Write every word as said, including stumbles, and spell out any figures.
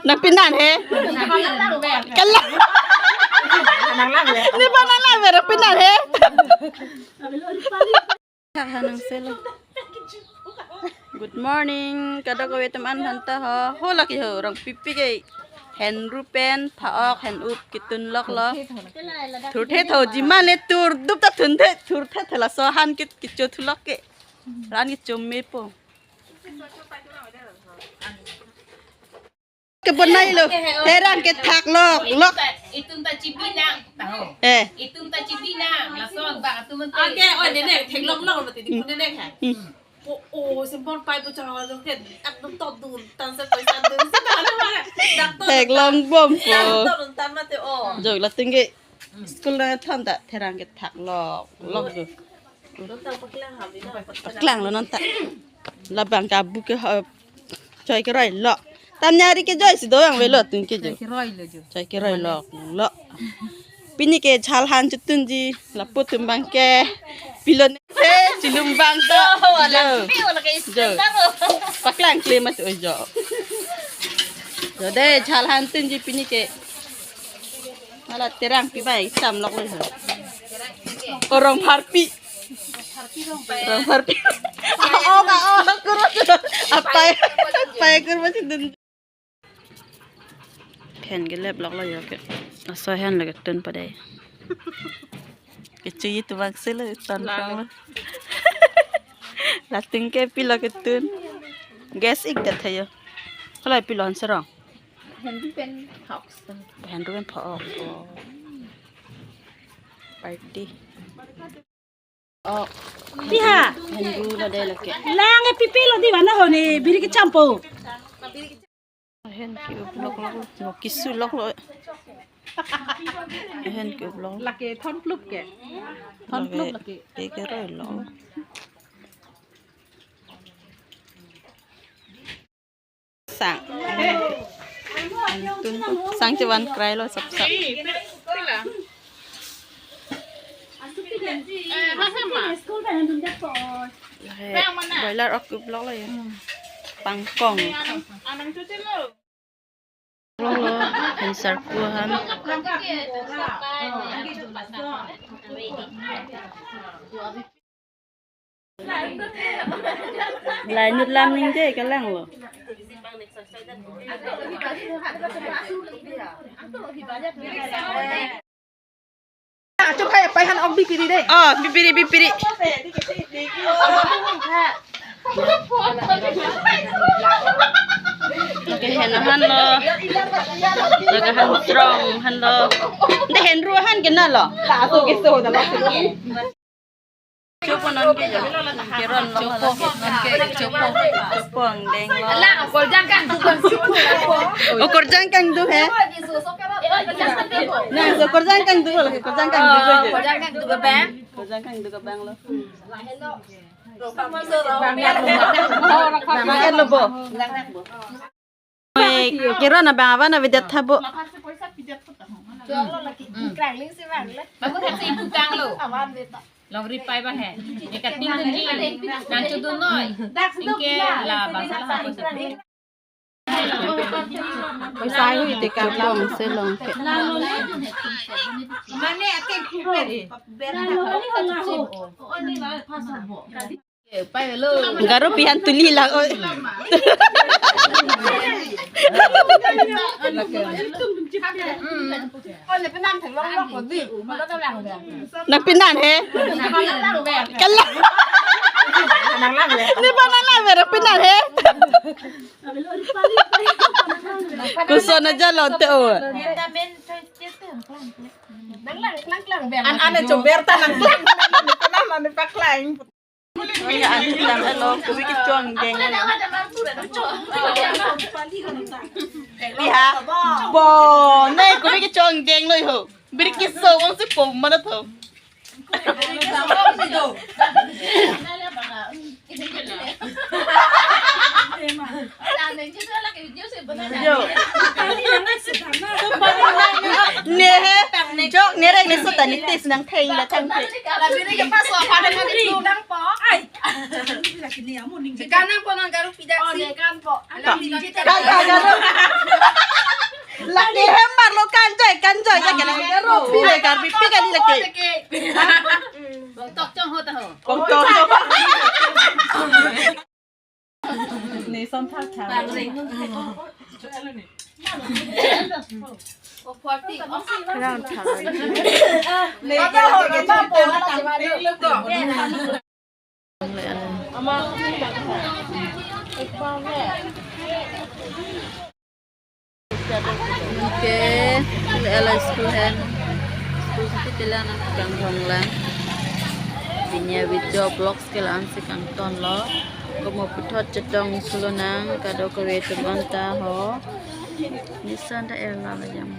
Nang pinan he? Kalang. Ne pa nang lang, nang pinan he? Thak hanang selo. Good morning. Kadokave atum an aphan ta ho. Ho lake ho, rong pipi ke. Henru pen, pha-ok, hen-up, kitun loklo. Thurthe tho, jiman le tur, dup ta thunthe, thurthe tho laso han kit, kicho thulok ke. Ran kicho mepo. Kebonai lo, therang kethak lok, lok. Itum ta chibi nang, tahu. Eh. Itum ta chibi nang, lason ba atum ante. Oke, oh, nenek, theklong long, mati di nenek ha. Hmm. Oh, oh, simpon pai pu chang lo ke, ekdom tot dun, tan se paisa dun, si tan lo mana. Dak tot. Theklong bompo. Dak tot dun, tan mati, oh. Jok la tinggi. School na thon ta, therang kethak lok, lok jo. Paklang lo non ta. Labang kabu ke ho, choi keroi lo. Tanyari ke joi si doang velo tun ke jo. Choi keroi lo jo. Choi keroi lo lo. Pini ke jhalhan chotun ji, lapu tumbang ke. Pilon se chilum bang to. Jo. Jo. Paklang kle mas oi jo. Jo de jhalhan tun ji pini ke. Mala therang pi bai sam lok le. Orang pharpi. Rong pharpi. Oh, ka, oh, kurus. Apai, apai kurus si dun. Hen kelep lok lo jo ke. Laso hen lo ketun padai. Kechu itu bang selo ton lang. Kong lo. Lating ke pilo ketun. Gas ik dat thayo. Kalau pilo han serong. Henru pen pha-ok. Henru pen pha-ok. Oh. Party. Oh. Diha. Henru lo de lake. Lang e pipi lo di mana ho ni biri kechampo. Hen ke-up lok lo, mo kisu lok lo. Hen ke-up lok. Lake thon plup ke. Thon plup lake. Lake. Ke keroi lo. Sang. Tun sang chevan krai lo sap sap. He, boiler ok-up lok lo ya. Pangkong. Lo lo, hen sarku han. Lanjut lam ningje kelang lo. Achu kai pai han ok bipiri de. Oh, bipiri, bipiri. Lake hen han lo. Lake han strong han lo. De henru han kena lo. Chopo non ke jo. Keron lo. Chopo non ke chopo. Chopo angdeng lo. Ala, korjang kangduk. Oh, korjang kangduk he. Na, so korjang kangduk lo, korjang kangduk lo. Korjang kangduk ke bang. Korjang kangduk ke bang lo. Bang lo bo. Oi, keron abang avan avedet tha bo. Babu kasi ibu kang lo. Long ripai bang he. Eka ting dun ji. Nang chodun noi. Ingke la bang salah apa sih? Paisa hui te kang long se long ke. Mane ake kuber. Garo pi han tuli lang oi. Nang pinan he? Kalang. Ne pa nang lang, nang pinan he? Kuson aja lo te o. An ane chober ta nang klang. Nang nang paklang. Oi, an lang alo, kubi kechong deng. Liha. Bo, ne kubi kechong deng lo ho. Biri kiso, wong si pom mana tho. Yo. Ne he, jok ne reng ne sota ni tes nang theng la thang the. Kanang po nang garu pidak si. Alam digital. Kan, kan, kan. Lagi hembar lo kanjoi, kanjoi ya kena. Garu pile Karbi pi kali lagi. Tok chong ho ta ho. Kong tong. Ni son thak thak. Rang thak. Ke, le ala school hen. School si tela nang kang hong lang. Pinya video vlogs ke lang si kangton lo. Komo puthot chetong sulo nang kado kore tum anta ho. Nisan da er la la jam.